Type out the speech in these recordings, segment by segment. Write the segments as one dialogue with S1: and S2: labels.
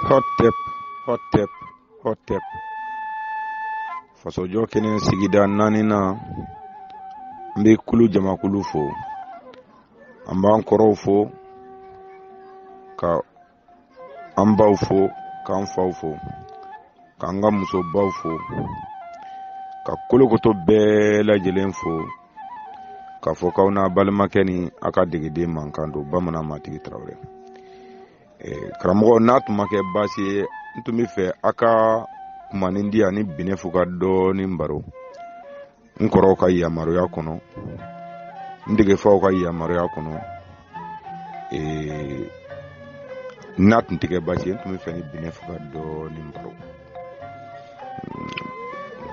S1: Hotep, hotep, hotep. Fasojɔ kɛnɛ sigida naaninan, an bɛ kulu jamakulu fo, an b'an kɔrɔw fo, ka an baw fo, k'an faw fo, k'an ka musobaw fo, ka kolokoto bɛɛ lajɛlen fo, k'a fɔ k'aw n'a balimakɛ ni a ka degeden mankan don, Bamanan Matigi Tarawele. Karamɔgɔ, n'a tun ma kɛ baasi ye, n tun bɛ fɛ a ka kumanin di yan ni Binɛfu ka dɔɔnin baro, n kɔrɔw ka yamaruya kɔnɔ, n degefaw ka yamaruya kɔnɔ. N'a tun tɛ kɛ baasi ye, n tun bɛ fɛ ni Binɛfu ka dɔɔnin baro.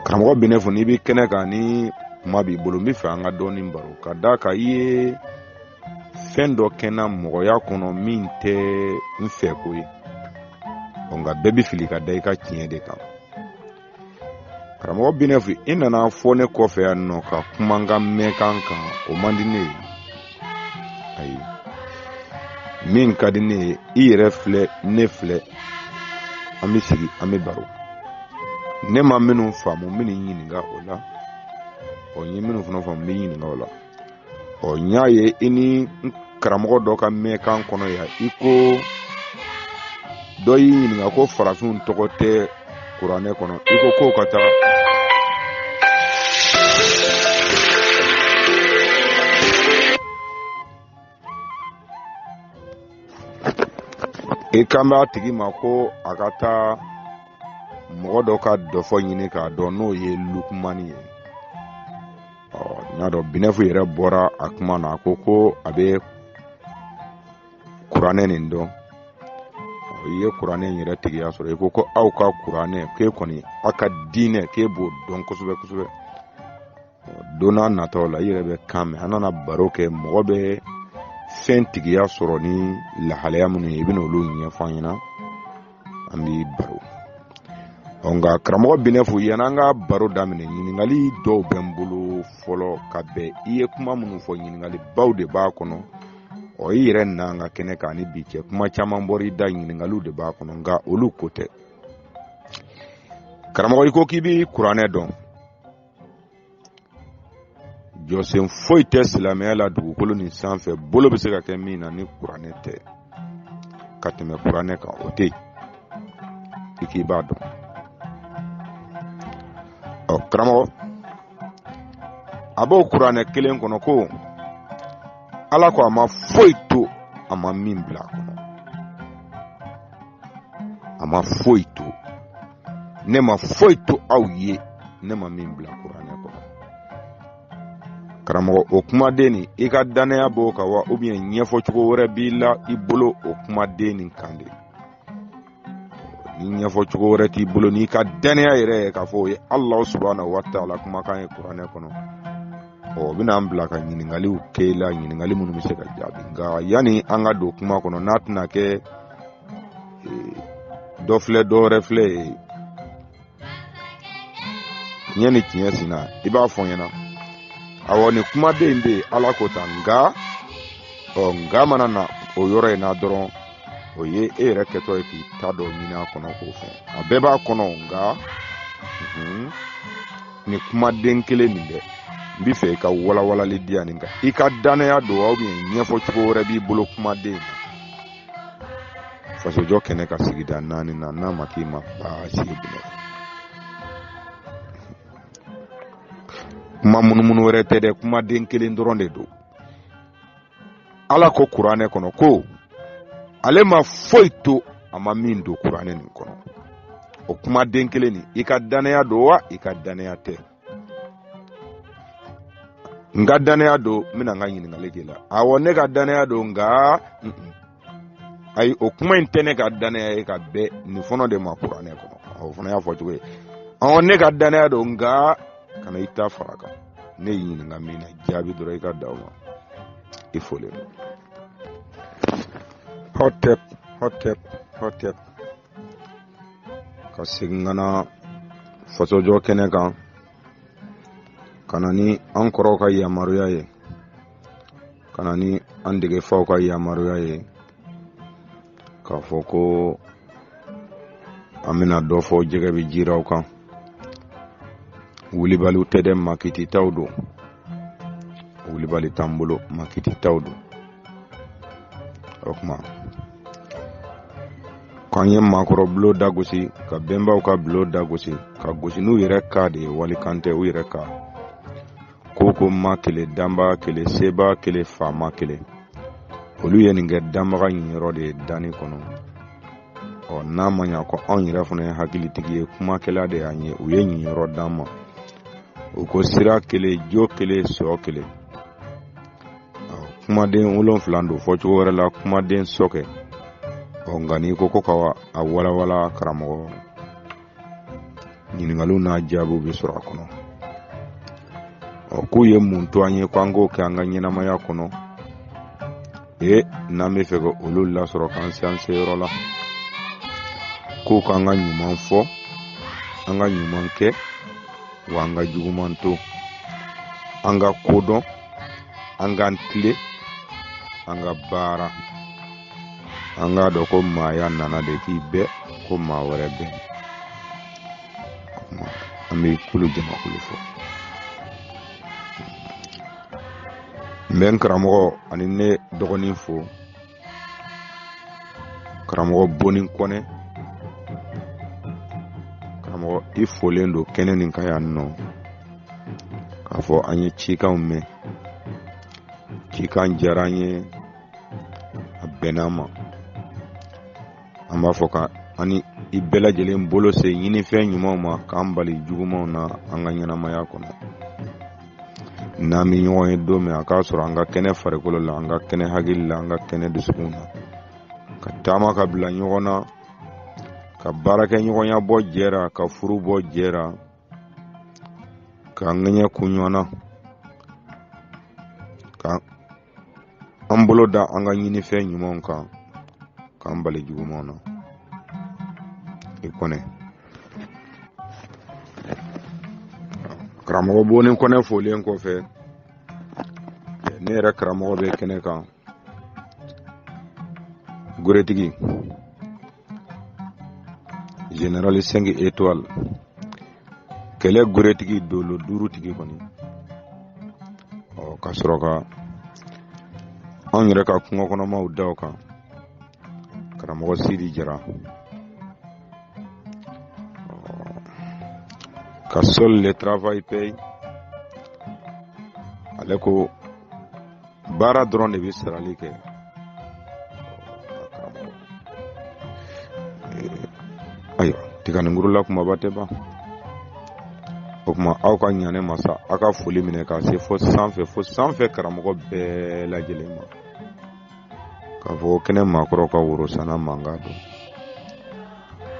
S1: Karamɔgɔ Binɛfu, n'i bɛ kɛnɛ kan ni kuma b'i bolo, n bɛ fɛ an ka dɔɔnin baro, ka d'a kan i ye fɛn dɔ kɛ n na mɔgɔya kɔnɔ min tɛ n fɛ ko ye. Nka bɛɛ bɛ fili ka da i ka tiɲɛ de kan. Karamɔgɔ Binɛfu, i nana fɔ ne kɔfɛ yan nɔ ka kuma n ka mɛnkan kan, o man di ne ye. Ayi, min ka di ne ye, i yɛrɛ filɛ, ne filɛ, an bɛ sigi, an bɛ baro. Ne ma minnu faamu, n bɛ n'i ɲininka o la. Ɔ, n ye minnu fana faamu, n bɛ ɲininka o la. Ɔ, n y'a ye i ni n karamɔgɔ dɔ ka mɛnkan kɔnɔ yan, i ko dɔ y'i ɲininka ko farafinw tɔgɔ tɛ kuranɛ kɔnɔ, i ko k'o ka taa i kan b'a tigi ma ko a ka taa mɔgɔ dɔ ka dɔfɔ ɲini k'a dɔn, n'o ye Lukumani ye. Ɔ, n y'a dɔn Binɛfu yɛrɛ bɔra a kuma na, a ko ko a bɛ kuranɛ nin dɔn. I ye kuranɛ in yɛrɛ tigiya sɔrɔ, i ko ko aw ka kuranɛ, k'e kɔni aw ka diinɛ, k'e b'o dɔn kosɛbɛ kosɛbɛ. Don n'a nataw la, i yɛrɛ bɛ kan mɛn, an nana baro kɛ, mɔgɔ bɛ fɛn tigiya sɔrɔ ni lahalaya minnu ye, i bɛna olu ɲɛfɔ an ɲɛna, an bɛ baro. Ɔ, nka karamɔgɔ Binɛfu, yan'an ka baro daminɛ, ɲininkali dɔw bɛ n bolo fɔlɔ ka bɛn i ye kuma minnu fɔ, ɲininkalibaw de b'a kɔnɔ. Ɔ, i yɛrɛ na an ka kɛnɛ kan ni bi cɛ, kuma caman bɔra i da, ɲininkaliw de b'a kɔnɔ, nka olu ko tɛ. Karamɔgɔ, i ko k'i bɛ kuranɛ dɔn, jɔsen foyi tɛ silamɛya la dugukolo nin sanfɛ bolo bɛ se ka kɛ min na ni kuranɛ tɛ, ka tɛmɛ kuranɛ kan, o tɛ yen, i k'i b'a dɔn. Ɔ, karamɔgɔ, a b'o kuranɛ kelen kɔnɔ ko Ala ko a ma foyi to a ma min bila a kɔnɔ, a ma foyi to, ne ma foyi to aw ye ne ma min bila kuranɛ kɔnɔ. Karamɔgɔ, o kumaden nin, i ka dannaya b'o kan wa, ou bien ɲɛfɔcogo wɛrɛ b'i la i bolo o kumaden nin kan de? Ni ɲɛfɔcogo wɛrɛ t'i bolo, n'i ka dannaya yɛrɛ ye k'a fɔ o ye Alahu subahana wa taala kumakan ye kuranɛ kɔnɔ, ɔ, o bɛna an bila ka ɲininkaliw kɛ i la, ɲininkali minnu bɛ se ka jaabi. Nka yanni an ka don kuma kɔnɔ, n'a tɛna kɛ dɔ filɛ dɔ wɛrɛ filɛ ye, tiɲɛ ni tiɲɛ sinna, i b'a fɔ n ɲɛna. Awɔ, nin kumaden in bɛ yen, Ala ko tan, nka ɔ, nka mana na o yɔrɔ in na dɔrɔn, o ye e yɛrɛ kɛtɔ ye k'i ta dɔ ɲini a kɔnɔ k'o fɛn. A bɛɛ b'a kɔnɔ, nka nin kumaden kelen nin dɛ, n bɛ fɛ i ka walawalali di yan nin kan. I ka dannaya don wa, ou bien ɲɛfɔ cogo wɛrɛ b'i bolo kumaden in na? Fasojɔ kɛnɛ ka sigida 4 na, n'a ma k'i ma baasi ye, Binɛ, kuma munumunu wɛrɛ tɛ dɛ, kumaden kelen dɔrɔn de don. Ala ko kuranɛ kɔnɔ ko ale ma foyi to a ma min don kuranɛ nin kɔnɔ. O kumaden kelen nin, i ka dannaya don wa, i ka dannaya tɛ? N ka dannaya don, n bɛna n ka ɲininkali k'i la. Awɔ, ne ka dannaya don, nka ayi, o kuma in tɛ ne ka dannaya ye ka bɛn nin fɔlɔ de ma kuranɛ kɔnɔ. O fana y'a fɔ cogo ye. Awɔ, ne ka dannaya don, nka kana i ta fara kan. Ne y'i ɲininka min na, jaabi dɔrɔn i ka da o ma. I folen don. Hotep, hotep, hotep. Ka segin ka na fasojɔ kɛnɛ kan, ka na ni an kɔrɔw ka yamaruya ye, ka na ni an degefaw ka yamaruya ye, k'a fɔ ko An bɛna dɔ fɔ jɛgɛ bɛ jiraw kan. Wulibaliw tɛ dɛ, makititaw don. Wulibali t'an bolo, makititaw don. O tuma k'an ye maakɔrɔ bulon dagosi, ka bɛnbaw ka bulon dagosi, ka gosi n'u yɛrɛ ka de ye, walikan tɛ, u yɛrɛ ka ko ma kelen, danbaa kelen, sebaa kelen, faama kelen. Olu ye nin kɛ danbaga ɲinyɔrɔ de ye danni kɔnɔ. Ɔ n'a ma ɲa ko anw yɛrɛ fana ye hakilitigi ye, kumakɛla de y'an ye, u ye ɲinyɔrɔ d'an ma. U ko sira kelen, jo kelen, sɔ kelen. Kumaden 7 don, fɔcogo wɛrɛ la kumaden sɔkɛ. Ɔ nka n'i ko ko ka a walawala karamɔgɔ, ɲininkaliw n'a jaabiw bɛ sɔrɔ a kɔnɔ. Ɔ k'u ye mun to an ye ko an k'o kɛ an ka ɲɛnamaya kɔnɔ? Ee, n'an bɛ fɛ ka olu lasɔrɔ k'an se an seyɔrɔ la, k'u k'an ka ɲuman fɔ, an ka ɲuman kɛ, wa an ka juguman to, an ka kodɔn, an k'an tilen, an ka baara, an k'a dɔn ko maaya nana de k'i bɛɛ ko maa wɛrɛ bɛɛ. An bɛ kulu jamakulu fɔ. N bɛ n karamɔgɔ ani ne dɔgɔnin fo, karamɔgɔ Boni Kɔnɛ. Karamɔgɔ, i folen don kɛnɛ nin kan yan nɔ k'a fɔ an ye cikanw mɛn, cikan diyara an ye, a bɛnna an ma. An b'a fɔ ka an ni i bɛɛ lajɛlen bolo se ɲinifɛn ɲumanw ma, k'an bali jugumanw na an ka ɲɛnamaya kɔnɔ. N'an bɛ ɲɔgɔn ye don min, a k'a sɔrɔ an ka kɛnɛ farikolo la, an ka kɛnɛ hakili la, an ka kɛnɛ dusukun na, ka taama ka bila ɲɔgɔn na, ka baarakɛɲɔgɔnya bɔ jɛ ra, ka furu bɔ jɛ ra, k'an ŋɛɲɛ kun ɲɔgɔn na, ka an bolo da an ka ɲinifɛn ɲumanw kan, k'an bali jugumanw na. I Kɔnɛ, karamɔgɔ Boni Kɔnɛ folen kɔfɛ, ne yɛrɛ karamɔgɔ bɛ kɛnɛ kan, goretigi général 5 étoiles, kɛlɛ goretigi dolo 5 tigi kɔni. Ɔ ka sɔrɔ ka anw yɛrɛ ka kungo kɔnɔmaw da o kan, karamɔgɔ Sidi Jara, ka seul le travail paye. Ale ko baara dɔrɔn de bɛ sarali kɛ. Ayiwa, tiganinkurula kumaba tɛ ban. O tuma aw ka ɲa ne ma sa, aw ka foli minɛ k'a se fo sanfɛ, fo sanfɛ karamɔgɔ bɛɛ lajɛlen ma, k'a fɔ kɛnɛ maakɔrɔ ka worosanna mankan don,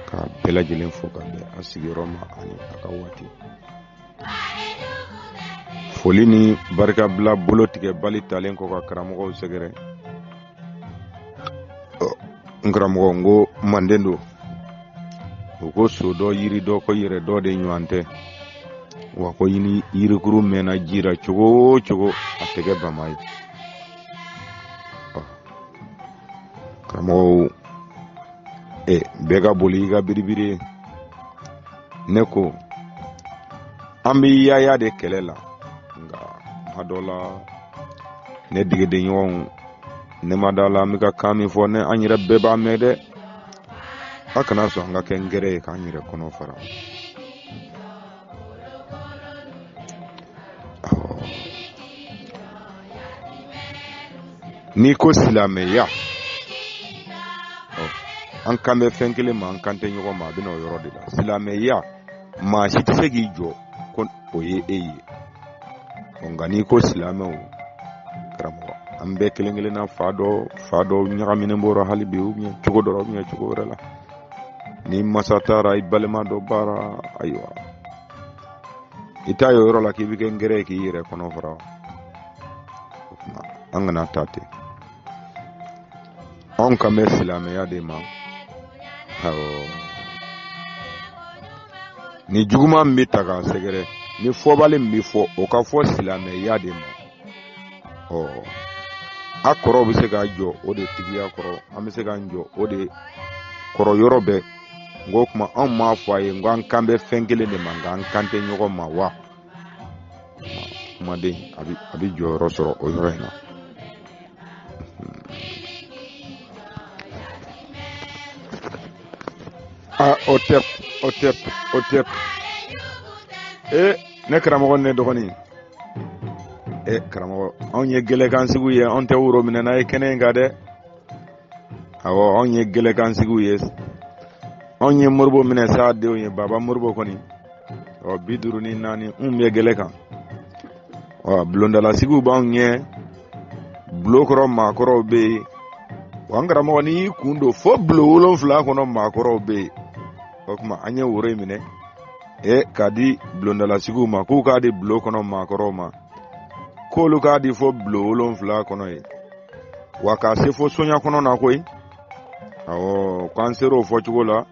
S1: ka bɛɛ lajɛlen fo ka bɛn a sigiyɔrɔ ma ani a ka waati. Foli ni barikabila bolo tigɛ bali talen kɔ ka karamɔgɔw sɛgɛrɛ. N karamɔgɔ, n ko manden don, u ko so dɔ yiri dɔ ko yɛrɛ dɔ de ɲɔgɔn tɛ, wa ko ni yirikuru mɛnna ji la cogo o cogo, a tɛ kɛ bama ye. Karamɔgɔw, bɛɛ ka boli i ka biribiri ye. Ne ko an bɛ yaaya de kɛlɛ la, nka kuma dɔ la ne degedenɲɔgɔnw, ne ma da la an bɛ ka kan min fɔ, ne an yɛrɛ bɛɛ b'a mɛn dɛ. A kana sɔn an ka kɛ ngɛrɛ ye k'an yɛrɛ kɔnɔ fara. N'i ko silamɛya, an kan bɛ fɛn kelen ma, an kan tɛ ɲɔgɔn ma, a bɛ na o yɔrɔ de la. Silamɛya, maa si tɛ se k'i jɔ ko o ye e ye. Nka n'i ko silamɛw, karamɔgɔ, an bɛɛ kelen kelenna fa dɔ fa dɔ ɲagaminen b'o rɔ hali bi, ou bien cogo dɔ la, ou bien cogo wɛrɛ la. Ni masa taara i balima dɔ baara, ayiwa, i t'a ye o yɔrɔ la k'i bɛ kɛ ngɛrɛ ye k'i yɛrɛ kɔnɔ fara. O tuma an kana taa ten. Anw kan bɛ silamɛya de ma. Awɔ, ni juguman min bɛ ta k'a sɛgɛrɛ, ni fɔbali min bɛ fɔ, o ka fɔ silamɛya de ma. Ɔ a kɔrɔw bɛ se k'a jɔ o de tigiya kɔrɔ, an bɛ se k'an jɔ o de kɔrɔ yɔrɔ bɛɛ. N ko kuma anw m'a fɔ a ye n ko an kan bɛ fɛn kelen de ma, nka an kan tɛ ɲɔgɔn ma wa? Kumaden a bɛ jɔyɔrɔ sɔrɔ o yɔrɔ in na. Aa, o tɛ, o tɛ, o tɛ. Ee, ne karamɔgɔ, ne dɔgɔnin, e karamɔgɔ, anw ye gɛlɛkansigiw ye, anw tɛ woro minɛ n'a ye kɛnɛ in kan dɛ. Awɔ, anw ye gɛlɛkansigiw ye, anw ye moribo minɛ sa denw ye, baba moribo kɔni. Ɔ, 54 n bɛ gɛlɛ kan. Ɔ, bulondalasigiw b'anw ɲɛ, bulon kɔrɔ maakɔrɔw bɛ yen. Wa n karamɔgɔ, n'i y'i kun don fo bulon 7 kɔnɔ, maakɔrɔw bɛ yen. O tuma an ye woro in minɛ e k'a di bulondalasigiw ma, k'u k'a di bulon kɔnɔ maakɔrɔw ma, k'olu k'a di fo bulon 7 kɔnɔ yen, wa k'a se fo soɲa kɔnɔ na koyi. Awɔ, k'an sera o fɔcogo la,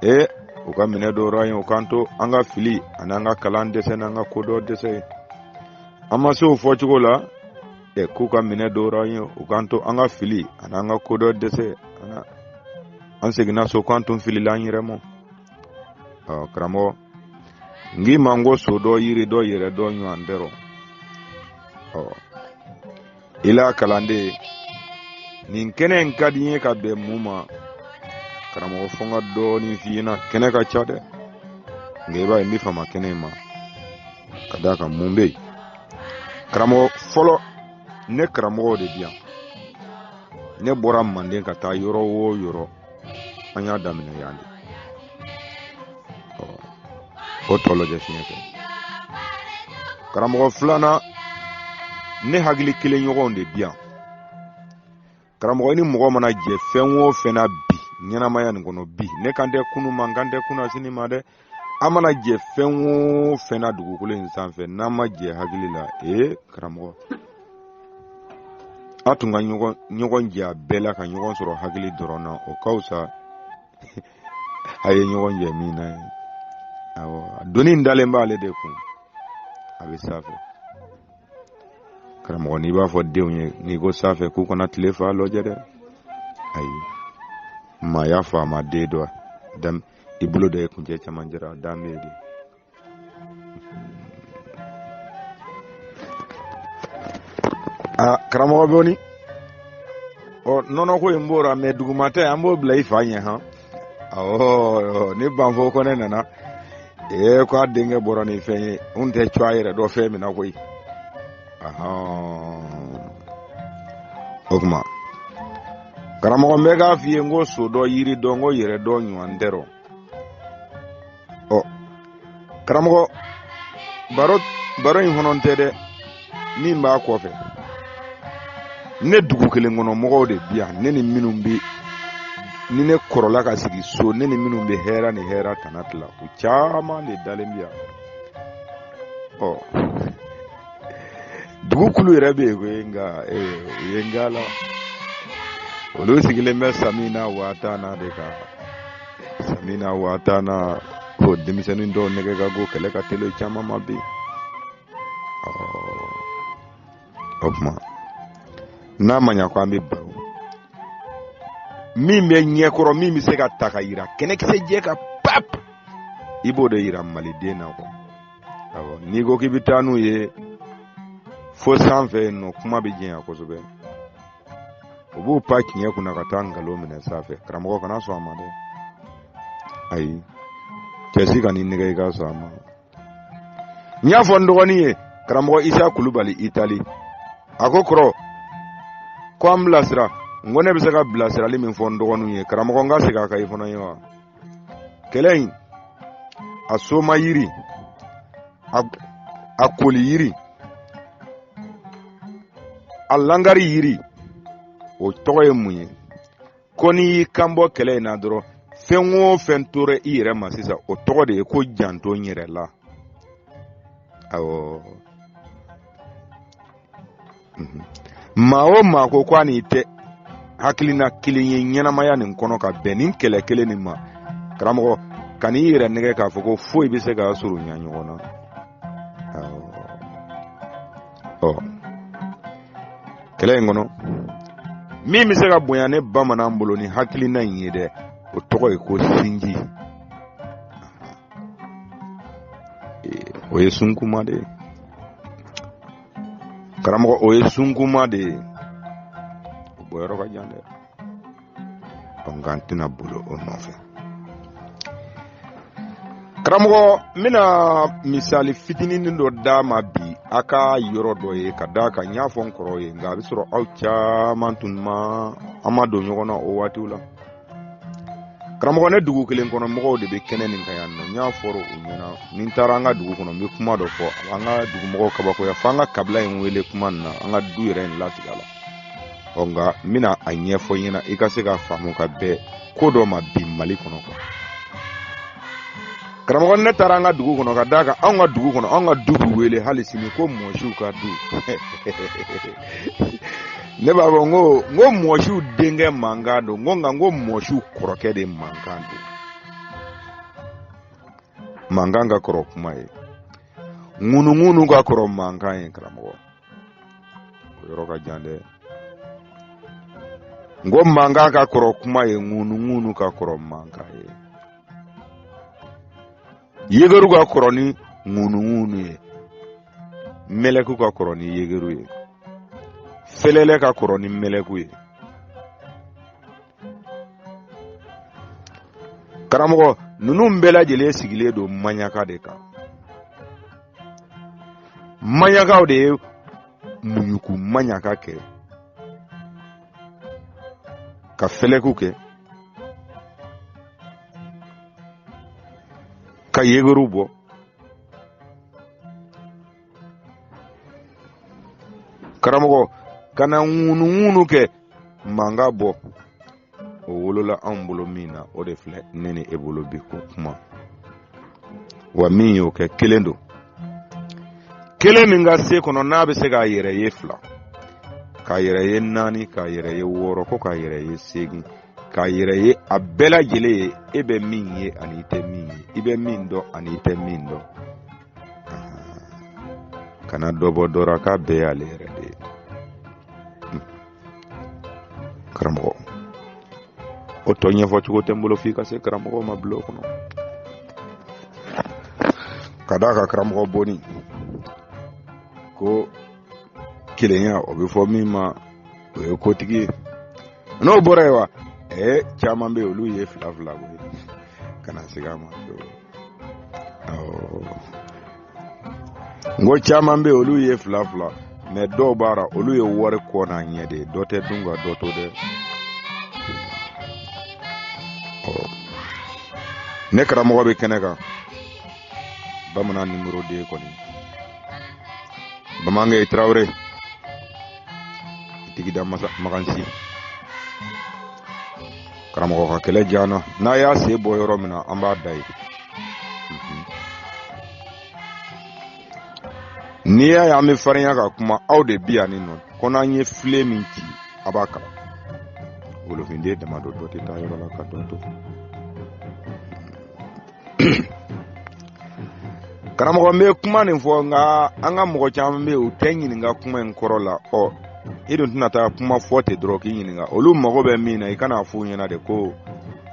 S1: e u ka minɛ dɔ ra yen, u k'an to an ka fili ani an ka kalan dɛsɛ n'an ka kodɔn dɛsɛ ye. An ma se o fɔcogo la, ɛ k'u ka minɛ dɔ ra yen, u k'an to an ka fili ani an ka kodɔn dɛsɛ. An seginna so k'an tun filila an yɛrɛ ma. Ɔ karamɔgɔ, n k'i ma n ko so dɔ yiri dɔ yɛrɛ dɔ ɲɔgɔn tɛ rɔ. Ɔ, i la kalanden, nin kɛnɛ in ka di n ye ka bɛn mun ma karamɔgɔ? Fo n ka dɔɔnin f'i ɲɛna. Kɛnɛ ka ca dɛ, nka i b'a ye n bɛ fama kɛnɛ in ma ka d'a kan mun bɛ yen karamɔgɔ. Fɔlɔ, ne karamɔgɔw de bi yan. Ne bɔra manden ka taa yɔrɔ o yɔrɔ, an y'a daminɛ yan de. O tɔ lajɛ fiɲɛ fɛ. Karamɔgɔ filanan, ne hakili kelen ɲɔgɔnw de bi yan. Karamɔgɔ, ni mɔgɔ mana jɛ fɛn o fɛn na bi ɲɛnamaya nin kɔnɔ bi, ne kan tɛ kunu ma, n kan tɛ kunasini ma dɛ, an mana jɛ fɛn o fɛn na dugukolo in sanfɛ, n'an ma jɛ hakili la, ee karamɔgɔ, a tun ka ɲɔgɔn jɛ a bɛɛ la ka ɲɔgɔn sɔrɔ hakili dɔrɔn na, o ka fisa a ye ɲɔgɔn jɛ min na ye. Awɔ, a doni in dalen b'ale de kun, a bɛ sanfɛ. Karamɔgɔ, n'i b'a fɔ denw ye, n'i ko sanfɛ, k'u kana tile fa lajɛ dɛ. Ayi, maaya faama den dɔ i bolo da i kuncɛ cɛmancɛ ra, dan bɛ yen de. Aa karamɔgɔ, boni ɔ nɔnɔko in b'o mɛ duguma tɛ, an b'o bila i fa ɲɛ han. Awɔ, ni banfo kɔnɛ nana, ee ko a denkɛ bɔra ni fɛn ye, n tɛ co a yɛrɛ dɔ fɛn min na koyi. O tuma karamɔgɔ, n bɛ k'a f'i ye n ko so dɔ yiri dɔ, n ko yɛrɛ dɔ ɲɔgɔn tɛ rɔ. Ɔ karamɔgɔ, baro in kɔnɔ tɛ dɛ, min b'a kɔfɛ, ne dugu kelen kɔnɔ mɔgɔw de bi yan, ne ni minnu bɛ, ni ne kɔrɔla ka sigi so, ne ni minnu bɛ hɛrɛ ni hɛrɛ tana tila, u caman de dalen bi yan. Ɔ dugu kulu yɛrɛ bɛ yen koyi, nka u ye n la, olu sigilen bɛ samina waatana de kan, samina waatana. Ko denmisɛnnin dɔw nɛgɛ ka go, kɛlɛ ka teli caman ma bi. O tuma n'a ma ɲa ko an bɛ baro min bɛ ɲɛkɔrɔ, min bɛ se ka ta ka yira kɛnɛkisɛ jɛ ka pap, i b'o de yira maliden na kɔ. Awɔ, n'i ko k'i bɛ taa n'u ye fo sanfɛ yen nɔ, kuma bɛ jɛnya kosɛbɛ. U b'u pa tiɲɛ kunna ka taa nkalon minɛ sanfɛ. Karamɔgɔ, kana sɔn a ma dɛ. Ayi, cɛ si kan'i nɛgɛ i ka sɔn a ma. N y'a fɔ n dɔgɔnin ye, karamɔgɔ Isa Kulubali Itali, a ko kɔrɔ ko an bilasira. N ko ne bɛ se ka bilasirali min fɔ n dɔgɔninw ye karamɔgɔ, n ka segin a kan i fana ye wa. Kɛlɛ in a soma yiri, a koli yiri, a langari yiri, o tɔgɔ ye mun ye? Ko n'i y'i kan bɔ kɛlɛ in na dɔrɔn, fɛn o fɛn tora i yɛrɛ ma sisan, o tɔgɔ de ye ko janto n yɛrɛ la. Awɔ, maa o maa ko ko a n'i tɛ hakilina kelen ye ɲɛnamaya nin kɔnɔ ka bɛn nin kɛlɛ kelen nin ma, karamɔgɔ, kan'i yɛrɛ nɛgɛ k'a fɔ ko foyi bɛ se k'a surunya ɲɔgɔn na. Ɔ kɛlɛ in kɔnɔ, min bɛ se ka bonya ne bamanan bolo ni hakilina in ye dɛ. O tɔgɔ ye ko sinji. O ye sunkuma de ye karamɔgɔ, o ye sunkuma de ye. O bɔyɔrɔ ka jan dɛ, nka n tɛna bolo o nɔfɛ. Karamɔgɔ, n bɛna misali fitinin dɔ d'a ma bi a ka yɔrɔ dɔ ye, ka d'a kan n y'a fɔ n kɔrɔw ye, nka a bɛ sɔrɔ aw caman tun ma an ma don ɲɔgɔn na o waatiw la. Karamɔgɔ, ne dugu kelen kɔnɔ mɔgɔw de bɛ kɛnɛ nin kan yan nɔ. N y'a fɔ u ɲɛna, ni n taara an ka dugu kɔnɔ, n bɛ kuma dɔ fɔ, an ka dugumɔgɔw kabakoya, fo an ka kabila in wele kuma nin na, an ka du yɛrɛ in lasigi a la. Ɔ nka n bɛna a ɲɛfɔ i ɲɛna i ka se k'a faamu ka bɛn ko dɔ ma bi Mali kɔnɔ kuwa. Karamɔgɔ, ne taara an ka dugu kɔnɔ, ka d'a kan anw ka dugu kɔnɔ, anw ka du bɛ wele hali sini ko mɔsiw ka du. Ne b'a fɔ n ko mɔsiw denkɛ mankan don, n ko nka n ko mɔsiw kɔrɔkɛ de mankan don. Mankan ka kɔrɔ kuma ye, ŋunuŋunu ka kɔrɔ mankan ye. Karamɔgɔ, o yɔrɔ ka jan dɛ. N ko mankan ka kɔrɔ kuma ye, ŋunuŋunu ka kɔrɔ mankan ye, yegeru ka kɔrɔ ni ŋunuŋunu ye, mɛlɛku ka kɔrɔ ni yegeru ye, fɛlɛlɛ ka kɔrɔ ni mɛlɛku ye. Karamɔgɔ, ninnu bɛɛ lajɛlen sigilen don maɲaka de kan. Maɲakaw de ye muɲuku maɲaka kɛ ka fɛlɛku kɛ ka yegeru bɔ. Karamɔgɔ, ka na ŋunuŋunu kɛ mankan bɔ, o wolola anw bolo min na, o de filɛ ne ni e bolo bi ko kuma. Wa min y'o kɛ, kelen don, kelen min ka se kɔnɔ n'a bɛ se k'a yɛrɛ ye fila, k'a yɛrɛ ye naani, k'a yɛrɛ ye wɔɔrɔ, ko k'a yɛrɛ ye seegin, k'a yɛrɛ ye a bɛɛ lajɛlen ye, e bɛ min ye ani i tɛ min ye, i bɛ min dɔn ani i tɛ min dɔn. Kana dɔ bɔ dɔ ra, k'a bɛɛ y'ale yɛrɛ de ye. Karamɔgɔ, o tɔ ɲɛfɔ cogo tɛ n bolo f'i ka se karamɔgɔ ma bulon kɔnɔ, ka d'a kan karamɔgɔ boni ko kelenya, o bɛ fɔ min ma, o ye kotigi ye. N'o bɔra yen wa, ɛɛ, caman bɛ yen, olu ye fila fila koyi, kana siga a ma fiyewu. N ko caman bɛ yen, olu ye fila fila, mɛ dɔw b'a ra, olu ye wari kɔ n'a ɲɛ de ye. Dɔ tɛ dun ka dɔ to dɛ. Ne karamɔgɔ bɛ kɛnɛ kan, bamanan nimoro den kɔni, bamanankɛ tarawele tigida masa magansi. Karamɔgɔ ka kɛlɛ jana, n'a y'a sen bɔ yɔrɔ min na, an b'a da yen. N'i y'a ye an bɛ farinya ka kuma, aw de bi yan nin nɔ ko n'an ye filen min ci, a b'a kalan. Wolofinden dama don, dɔ tɛ taa yɔrɔ la ka dɔ to. Karamɔgɔ, n bɛ kuma nin fɔ, nka an ka mɔgɔ caman bɛ yen, u tɛ ɲininka kuma in kɔrɔ la. Ɔ i dun tɛna taa kuma fɔ ten dɔrɔn k'i ɲininka. Olu mago bɛ min na, i kana f'u ɲɛna de ko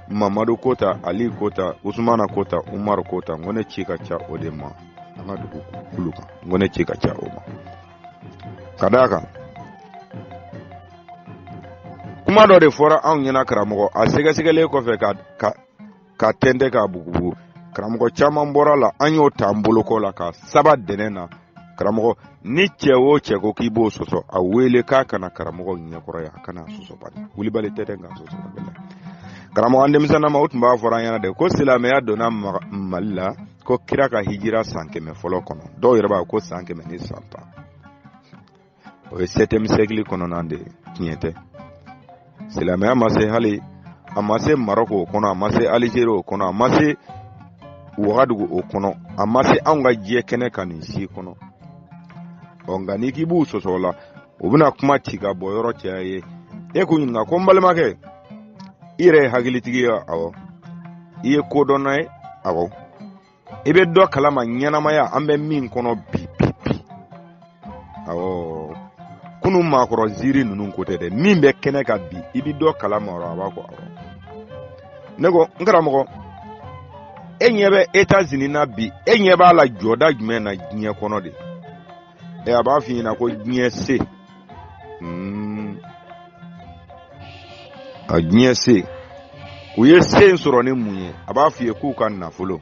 S1: Mamadu ko ta, Ali ko ta, Usumana ko ta, Umaru ko ta. N ko ne ci ka ca o de ma an ka dugu kulu kan. N ko ne ci ka ca o ma, ka d'a kan kuma dɔ de fɔra anw ɲɛna. Karamɔgɔ, a sɛgɛsɛgɛlen kɔfɛ ka ka tɛntɛ k'a bugubugu, karamɔgɔ caman bɔra la, an y'o ta an bolokɔ la ka saba dɛnɛ na. Karamɔgɔ, ni cɛ o cɛ ko k'i b'o sɔsɔ, a wele k'a ka na karamɔgɔ ɲɛkɔrɔ yan, a kana sɔsɔ bani, wulibali tɛ dɛ, nka sɔsɔ ka gɛlɛn. Karamɔgɔ, an denmisɛnnama, o tun b'a fɔra an ɲɛna de ko silamɛya donna Mali la ko kira ka hijira san 100 fɔlɔ kɔnɔ. Dɔw yɛrɛ b'a ko san 110, o ye septième siècle kɔnɔna de ye. Tiɲɛ tɛ, silamɛya ma se hali, a ma se Marɔku o kɔnɔ, a ma se Alizeri o kɔnɔ, a ma se Wagadugu o kɔnɔ, a ma se anw ka diɲɛ kɛnɛ kan nin si kɔnɔ. Ɔ nka n'i k'i b'u sɔsɔ o la, u bɛna kuma ci ka bɔ yɔrɔ cɛ ye. E k'u ɲininka ko n balimakɛ, i yɛrɛ ye hakilitigi ye? Awɔ. I ye kodɔnna ye? Awɔ. I bɛ dɔ kalama ɲɛnamaya an bɛ min kɔnɔ bi bi bi? Awɔ. Kunun maakɔrɔ ziiri ninnu ko tɛ dɛ, min bɛ kɛnɛ kan bi, i bɛ dɔ kalama o? A b'a ko awɔ. Ne ko n karamɔgɔ, e ɲɛ bɛ États-Unis na bi, e ɲɛ b'a la jɔda jumɛn na diɲɛ kɔnɔ de? Ɛ, a b'a f'i ɲɛna ko diɲɛ se. A diɲɛ se. U ye se in sɔrɔ ni mun ye? A b'a f'i ye k'u ka nafolo.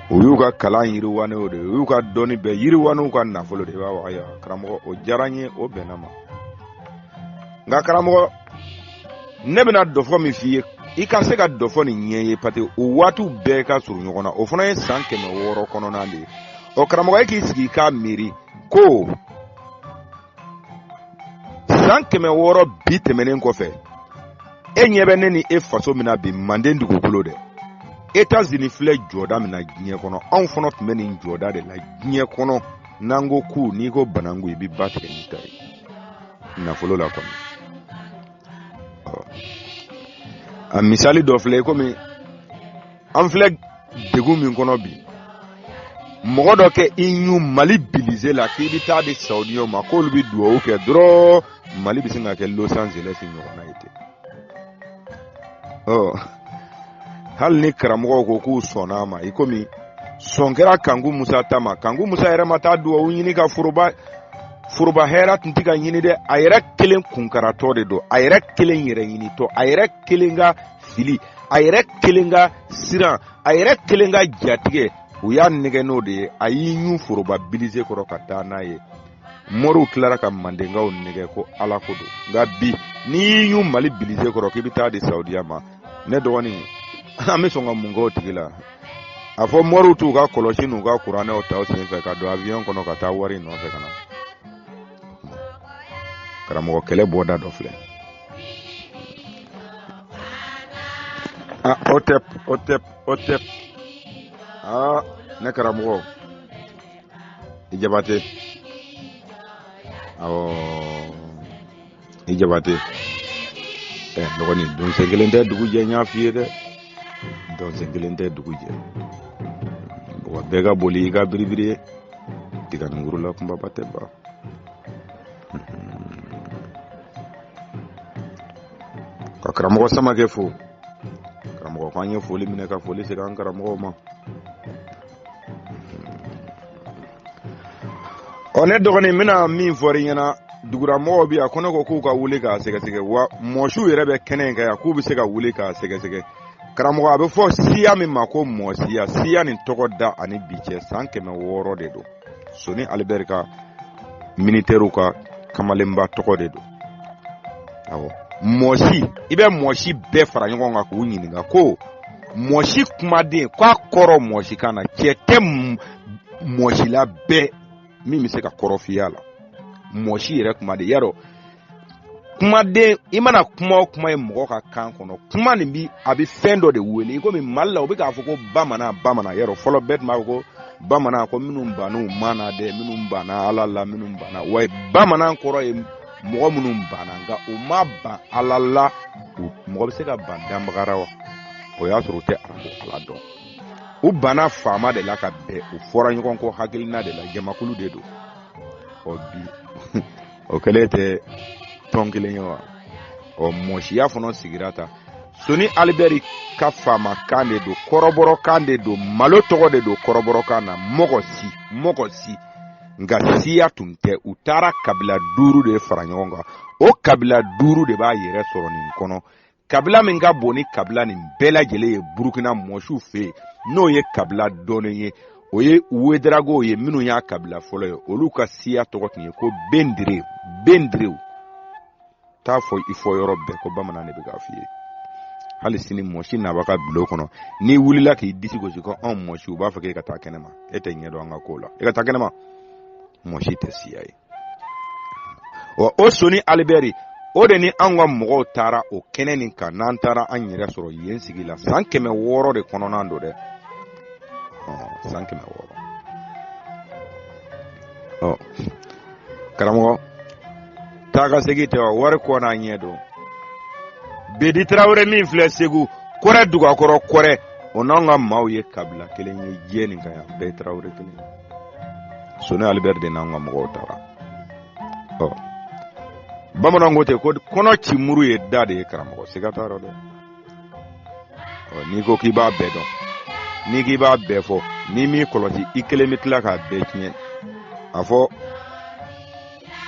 S1: U y'u ka kalan yiriwa n'o de ye, u y'u ka dɔnni bɛɛ yiriwa n'u ka nafolo de ye. I b'a fɔ ayiwa karamɔgɔ, o diyara n ye, o bɛnna ma. Nka karamɔgɔ, ne bɛna dɔfɔ min f'i ye, i ka se ka dɔfɔ nin ɲɛ ye, parce que o waatiw bɛɛ ka surun ɲɔgɔn na, o fana ye san 600 kɔnɔna de ye. Ɔ karamɔgɔ, e k'i sigi i k'a miiri ko san 600 bi tɛmɛnen kɔfɛ, e ɲɛ bɛ ne ni e faso min na bi, manden dugukolo dɛ, États-Unis filɛ jɔda min na diɲɛ kɔnɔ, anw fana tun bɛ nin jɔda de la diɲɛ kɔnɔ. N'an ko ku, n'i ko bananku, i bɛ ba tigɛ n'i ta ye nafolo la kɔni. A misali dɔ filɛ, komi an filɛ degun min kɔnɔ bi, mɔgɔ dɔ kɛ i ɲu Mali budget la k'i bɛ taa di Saudiɲɛw ma k'olu bɛ dugawu kɛ dɔrɔn, Mali bɛ sin ka kɛ Los Angeles ɲɔgɔnna ye ten. Ɔ hali ni karamɔgɔw ko k'u sɔnna a ma, i komi sɔn kɛra Kanku Musa ta ma. Kanku Musa yɛrɛ ma taa dugawu ɲini ka foroba hɛrɛ tun tɛ ka ɲini dɛ, a yɛrɛ kelen kunkaratɔ de don, a yɛrɛ kelen yɛrɛ ɲinitɔ, a yɛrɛ kelen ka fili, a yɛrɛ kelen ka siran, a yɛrɛ kelen ka jatigɛ, u y'a nɛgɛ n'o de ye. A y'i ɲu foroba budget kɔrɔ ka taa n'a ye. Moriw tilara ka mandenkaw nɛgɛ ko ala ko don. Nka bi, n'i y'i ɲu Mali budget kɔrɔ k'i bɛ taa di Saudiya ma, ne dɔgɔnin, an bɛ sɔn ka mun k'o tigi la? A fɔ moriw t'u ka kɔlɔsi n'u ka kuranɛw ta u senfɛ ka don avion kɔnɔ ka taa wari nɔfɛ ka na. Karamɔgɔ, kɛlɛ bɔda dɔ filɛ. Ah, otep, otep, otep. Ah, ne karamɔgɔ, i Jabate. Awɔ, i Jabate. Ɛ, dɔgɔnin, donsen kelen tɛ dugu jɛ, n y'a f'i ye dɛ. Donsen kelen tɛ dugu jɛ. Wa bɛɛ ka boli i ka biribiri ye. Tiga la kunbaba tɛ ban. Ka karamɔgɔ Samakɛ fo. Karamɔgɔ ko an ye foli minɛ ka foli segin an karamɔgɔw ma. Ɔ ne dɔgɔnin, n bɛna min fɔ i ɲɛna, duguramɔgɔw bɛ yan ko ne ko k'u ka wuli k'a sɛgɛsɛgɛ, wa mɔsiw yɛrɛ bɛ kɛnɛ in kan yan k'u bɛ se ka wuli k'a sɛgɛsɛgɛ. Karamɔgɔ, a bɛ fɔ siya min ma ko mɔsiya, siya nin tɔgɔ da ani bi cɛ san 600 de don. Soni Alibɛri ka militɛriw ka kamalenba tɔgɔ de don. Awɔ, mɔsi, i bɛ mɔsi bɛɛ fara ɲɔgɔn kan k'u ɲininka ko mɔsi kumaden k'a kɔrɔ mɔsikan na, cɛ tɛ mɔsila bɛɛ min bɛ se ka kɔrɔ f'i y'a la. Mɔsi yɛrɛ kumaden, y'a dɔn kumaden, i mana kuma o kuma ye mɔgɔ ka kan kɔnɔ, kuma nin bi a bɛ fɛn dɔ de wele. I komi Mali la, u bɛ k'a fɔ ko bamanan, bamanan, yɔrɔ fɔlɔ bɛɛ tun b'a fɔ ko bamanan, ko minnu bann'u ma na dɛ, minnu banna Ala la, minnu banna wa. Bamanan kɔrɔ ye mɔgɔ minnu banna, nka u ma ban Ala la. Mɔgɔ bɛ se ka ban danbagara wa? O y'a sɔrɔ u tɛ arabu Ala dɔn. U banna faama de la ka bɛn, u fɔra ɲɔgɔn kɔ hakilina de la, jamakulu de don. Ɔ bi o kɛlen tɛ tɔn kelen ye wa? Ɔ mɔsiya fana sigira ta. Soni Alibɛri ka faamakan de don, kɔrɔbɔrɔkan de don, malo tɔgɔ de don kɔrɔbɔrɔkan na, mɔgɔ si, mɔgɔ si. Nka siya tun tɛ, u taara kabila 5 de fara ɲɔgɔn kan. O kabila 5 de b'a yɛrɛ sɔrɔ nin kɔnɔ. Kabila min ka bon ni kabila nin bɛɛ lajɛlen ye Burukina mɔsiw fɛ yen, n'o ye kabila dɔnnen ye, o ye Wedaragow ye, minnu y'a kabila fɔlɔ ye. Olu ka siya tɔgɔ tun ye ko Bendire, Bendirew. T'a fɔ i fɔ yɔrɔ bɛɛ ko bamanan de bɛ k'a f'i ye. Hali sini mɔsi naba ka bulon kɔnɔ, n'i wulila k'i disi gosi ko anw mɔsi, u b'a fɔ k'e ka taa kɛnɛma, e tɛ ɲɛ dɔn an ka ko la, e ka taa kɛnɛma. Mɔsi tɛ siya ye. Wa o Soni Alibɛri o de ni anw ka mɔgɔw taara o kɛnɛ nin kan, n'an taara an yɛrɛ sɔrɔ yen sigi la san 600 de kɔnɔna don dɛ, san 600. Ɔ karamɔgɔ, taa ka segin tɛ wa, wari kɔ n'a ɲɛ don. Bedi Tarawele min filɛ Segu, Kɔrɛ dugakɔrɔ Kɔrɛ, o n'anw ka maaw ye kabila kelen ye diɲɛ nin kan yan, bɛɛ ye Tarawele kelen ye. Soni Alibɛri de n'anw ka mɔgɔw taara. Ɔ Bamananw ko ten ko kɔnɔ ci muru ye da de ye karamɔgɔ siga t'a rɔ dɛ. Ɔ n'i ko k'i b'a bɛɛ dɔn, n'i k'i b'a bɛɛ fɔ, n'i m'i kɔlɔsi i kelen bɛ tila k'a bɛɛ tiɲɛ. A fɔ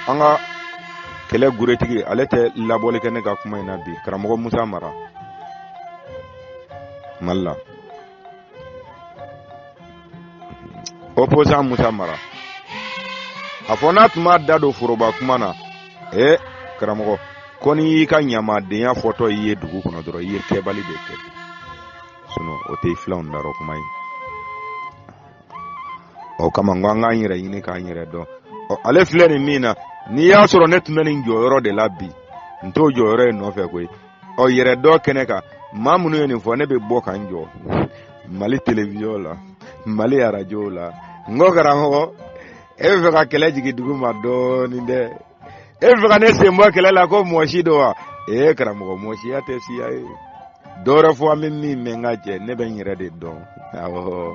S1: an ka kɛlɛ guretigi ale tɛ labɔli kɛ ne ka kuma in na bi, karamɔgɔ Musa Mara Mali la. Opposant Musa Mara a fɔ n'a tun b'a da don foroba kuma na, ee karamɔgɔ, ko n'i y'i ka ɲamadenya fɔtɔ i ye dugu kɔnɔ dɔrɔn i ye kɛbali de kɛ, sinon o tɛ filanw darɔ kuma ye. O kama n ko an k'an yɛrɛ ɲini k'an yɛrɛ dɔn. Ɔ ale filɛ nin min na, n'i y'a sɔrɔ ne tun bɛ nin jɔyɔrɔ de la bi, n t'o jɔyɔrɔ in nɔfɛ koyi. Ɔ yɛrɛ dɔn kɛnɛ kan, maa minnu ye nin fɔ, ne bɛ bɔ ka n jɔ Mali telewisɔn la, Mali arajow la, n ko karamɔgɔ, e bɛ fɛ ka kɛlɛ jigin dugu ma dɔɔnin dɛ, e bɛ fɛ ka ne sen bɔ kɛlɛ la ko mɔsi don wa? Ee karamɔgɔ, mɔsiya tɛ siya ye. Dɔwɛrɛ fɔ an bɛ min mɛn ka jɛ, ne bɛ n yɛrɛ de dɔn. Awɔ,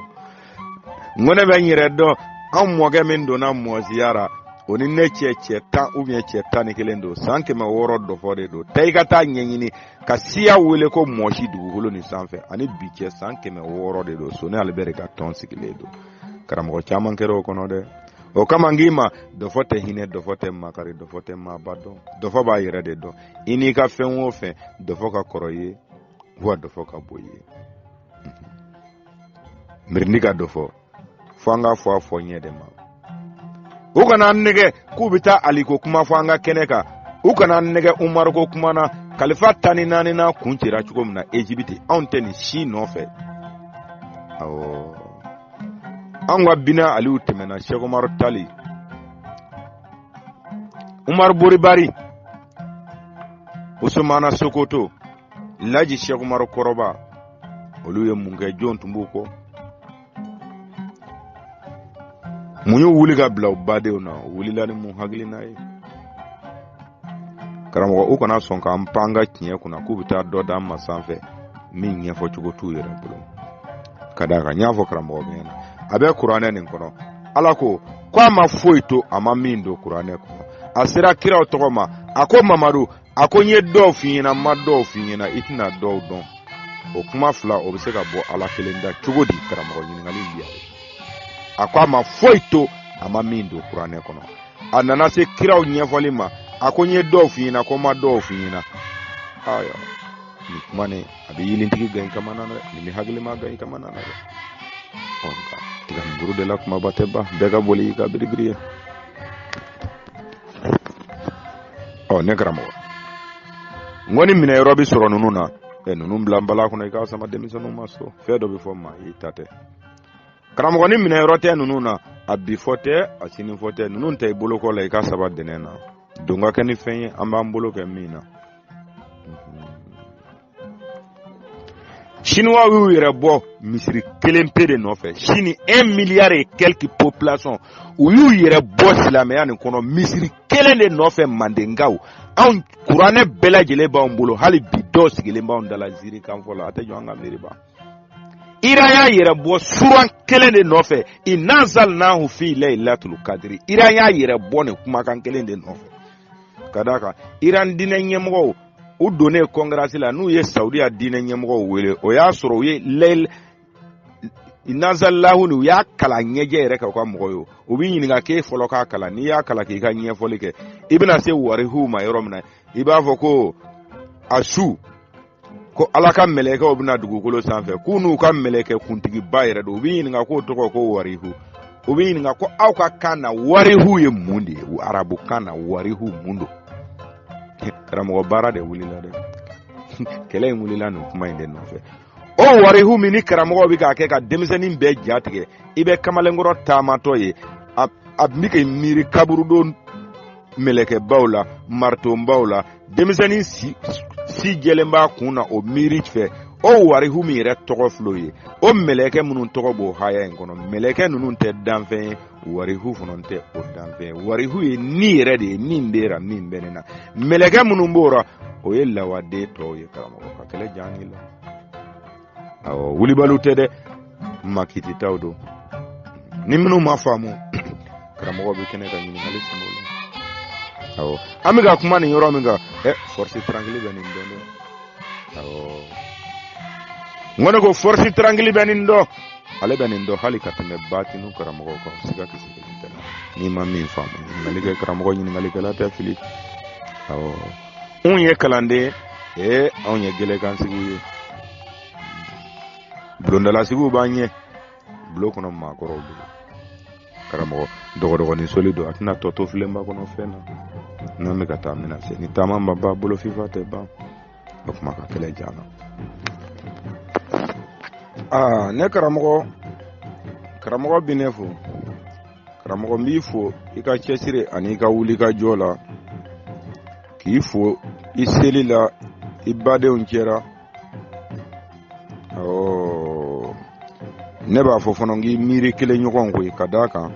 S1: n ko ne bɛ n yɛrɛ dɔn. An mɔkɛ min donna mɔsiya ra, o ni ne cɛ cɛ 10 ou bien cɛ 11 don, san 600 dɔfɔ de don. Taa i ka taa ɲɛɲini ka siya wele ko mɔsi dugukolo nin sanfɛ, ani bi cɛ san 600 de don. Soni Alibɛri ka tɔn sigilen don, karamɔgɔ caman kɛra o kɔnɔ dɛ. O kama n k'i ma, dɔfɔ tɛ hinɛ, dɔfɔ tɛ makari, dɔfɔ tɛ maaba dɔn, dɔfɔ b'a yɛrɛ de dɔn. I n'i ka fɛn o fɛn, dɔfɔ ka kɔrɔ i ye wa dɔfɔ ka bon i ye. Mirindi ka dɔfɔ fo an k'a fɔ a fɔ ɲɛ de ma. U kana an nɛgɛ k'u bɛ taa aliko kuma fɔ an ka kɛnɛ kan, u kana an nɛgɛ umaruko kuma na. Kalifa 14nan kuncɛra cogo min na Egypte, anw tɛ nin si nɔfɛ. Awɔ, anw ka bina aliw tɛmɛna Sɛki Umaru Tali, Umaru Boribari, Usumana Sokoto, Laji Sɛki Umaru Kɔrɔba, olu ye mun kɛ? Jɔn tun b'u kɔ? Mun y'u wuli ka bila u badenw na? U wulila ni mun hakilina ye? Karamɔgɔ, u kana sɔn k'an pan ka tiɲɛ kunna k'u bɛ taa dɔ d'an ma sanfɛ min ɲɛfɔ cogo t'u yɛrɛ bolo. Ka d'a kan n y'a fɔ karamɔgɔ ɲɛna, a bɛ kuranɛ nin kɔnɔ, Ala ko a ma foyi to a ma min don kuranɛ kɔnɔ. A sera kiraw tɔgɔ ma, a ko Mamadu, a ko n ye dɔw f'i ɲɛna, n ma dɔw f'i ɲɛna, i tɛna dɔw dɔn. O kuma fila, o bɛ se ka bɔ Ala kelen da cogo di? Karamɔgɔ, ɲininkali in bi yan. A ko a ma foyi to a ma min don kuranɛ kɔnɔ. A nana se kiraw ɲɛfɔli ma, a ko n ye dɔw f'i ɲɛna, ko n ma dɔw f'i ɲɛna. Ayiwa, nin kuma nin a bɛ yelentigi gan i kama na dɛ, nin bɛ hakilima gan i kama na dɛ. Ɔ nka tiganikuru de la kumaba tɛ ban, bɛɛ ka boli i ka biribiri ye. Ɔ ne karamɔgɔ, n ko ni minɛyɔrɔ bɛ sɔrɔ ninnu na, ɛ ninnu bila nbala kɔnɔ i k'a sama denmisɛnninw ma so. Fɛn dɔ bɛ fɔ maa ye, i ta tɛ. Karamɔgɔ, ni minɛyɔrɔ tɛ ninnu na, a bi fɔ tɛ, a sini fɔ tɛ, ninnu tɛ i bolokɔ la, i ka saba dɛnɛ na. Don ka kɛ ni fɛn ye an b'an bolo kɛ min na. Chinois y'u yɛrɛ bɔ misiri kelen pe de nɔfɛ. Chine, 1 milliard et quelques population, u y'u yɛrɛ bɔ silamɛya nin kɔnɔ misiri kelen de nɔfɛ. Mandenkaw, anw kuranɛ bɛɛ lajɛlen b'anw bolo, hali bi dɔw sigilen b'anw da la ziiri kan fɔ la, a tɛ jɔ an ka miiri ban. Iran y'a yɛrɛ bɔ suran kelen de nɔfɛ, inna anzalnahu fi laylatul kadiri. Iran y'a yɛrɛ bɔ nin kumakan kelen de nɔfɛ. Ka d'a kan Iran diinɛ ɲɛmɔgɔw, u donnen kɔngrasi la, n'u ye Saudiya diinɛ ɲɛmɔgɔw wele, o y'a sɔrɔ u ye layl nanzalahu ni u y'a kalan ɲɛjɛ yɛrɛ kan u ka mɔgɔw ye. U b'i ɲininka k'e fɔlɔ k'a kalan, n'i y'a kalan k'i ka ɲɛfɔli kɛ, i bɛna se warihuw ma yɔrɔ min na, i b'a fɔ ko a su ko Ala ka mɛlɛkɛw bɛna dugukolo sanfɛ, k'u n'u ka mɛlɛkɛ kuntigiba yɛrɛ don. U b'i ɲininka k'o tɔgɔ ko warihu. U b'i ɲininka ko aw ka kan na warihu ye mun de ye? Arabu kan na warihu mun don? Karamɔgɔ, baara de wulila dɛ, kɛlɛ in wulila nin kuma in de nɔfɛ. O warihu min ni karamɔgɔ bɛ k'a kɛ ka denmisɛnnin bɛɛ ja tigɛ, i bɛ kamalenkɔrɔ taamatɔ ye, a bɛ k'i miiri kaburudo mɛlɛkɛbaw la, maritonbaw la, denmisɛnnin si si jɛlen b'a kun na o miiri fɛ. O warihu min yɛrɛ tɔgɔ filɛ o ye, o mɛlɛkɛ minnu tɔgɔ b'o haya in kɔnɔ, mɛlɛkɛ ninnu tɛ danfɛn ye, warihu fana tɛ o danfɛn ye. Warihu ye ni yɛrɛ de ye, min b'e la, min bɛ ne na. Mɛlɛkɛ minnu b'o la, o ye lawaden tɔw ye. Karamɔgɔ, ka kɛlɛ diya la. Awɔ, wulibaliw tɛ dɛ, makititaw don. Ni minnu ma faamu, karamɔgɔ bɛ kɛnɛ ka ɲininkali sɛmɛ o la. Awɔ, an bɛ ka kuma nin yɔrɔ min kan, ɛ force tranquille bɛ nin dɔn dɛ. Awɔ, n ko ne ko force tranquille bɛ nin dɔn, ale bɛ nin dɔn hali ka tɛmɛ batinu karamɔgɔw kan. Siga kisɛ kelen tɛ la. N'i ma min faamu, ɲininkali kɛ karamɔgɔ, ɲininkalikɛla tɛ fili. Awɔ, anw ye kalanden ye, anw ye gɛlɛkansigiw ye, bulondalasigiw b'an ɲɛ, bulon kɔnɔ maakɔrɔw bɛ yen. Karamɔgɔ dɔgɔdɔgɔnin soli don, a tɛna tɔ to filenba kɔnɔ fɛn na. N'an bɛ ka taa, an bɛna se. Ni taama ma ban, bolo fifa tɛ ban. O kuma ka kɛlɛ jan na. Aa, ne karamɔgɔ, karamɔgɔ bɛ ne fo. Karamɔgɔ, n b'i fo i ka cɛsiri ani i ka wuli ka jɔ la, k'i fo i seli la i badenw cɛra. Awɔ, ne b'a fɔ fana k'i miiri kelen ɲɔgɔn koyi, ka d'a kan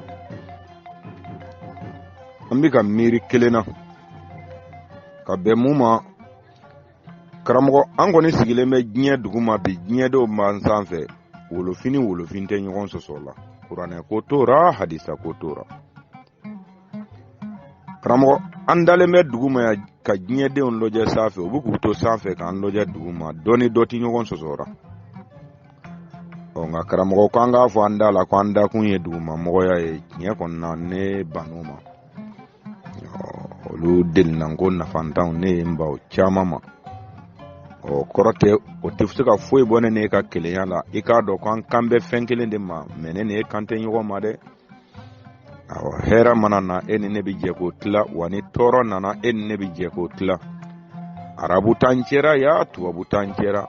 S1: an bɛ ka miiri kelen na ka bɛn mun ma. Karamɔgɔ, an kɔni sigilen bɛ diɲɛ duguma bi, diɲɛdenw b'an sanfɛ. Wolofin ni wolofin tɛ ɲɔgɔn sɔsɔ la, kuranɛ ko t'o ra, hadisa ko t'o ra. Karamɔgɔ, an dalen bɛ duguma yan ka diɲɛdenw lajɛ sanfɛ, u bɛ k'u to sanfɛ k'an lajɛ duguma, dɔ ni dɔ tɛ ɲɔgɔn sɔsɔ ra. Ɔ, nka karamɔgɔ, ko an k'a fɔ an da la ko an dakun ye duguma mɔgɔya ye, tiɲɛ kɔni na ne bann'o ma. Olu delinanko nafantanw, ne ye n ban o caman ma. Ɔ, kɔrɔ tɛ o tɛ se ka foyi bɔ ne n'e ka kelenya la. I k'a dɔn ko an kan bɛ fɛn kelen de ma, mɛ ne ni e kan tɛ ɲɔgɔn ma dɛ. Awɔ, hɛrɛ mana na, e ni ne bɛ jɛ k'o tila wa, ni tɔɔrɔ nana, e ni ne bɛ jɛ k'o tila. Arabu t'an cɛra ya, tubabu t'an cɛra,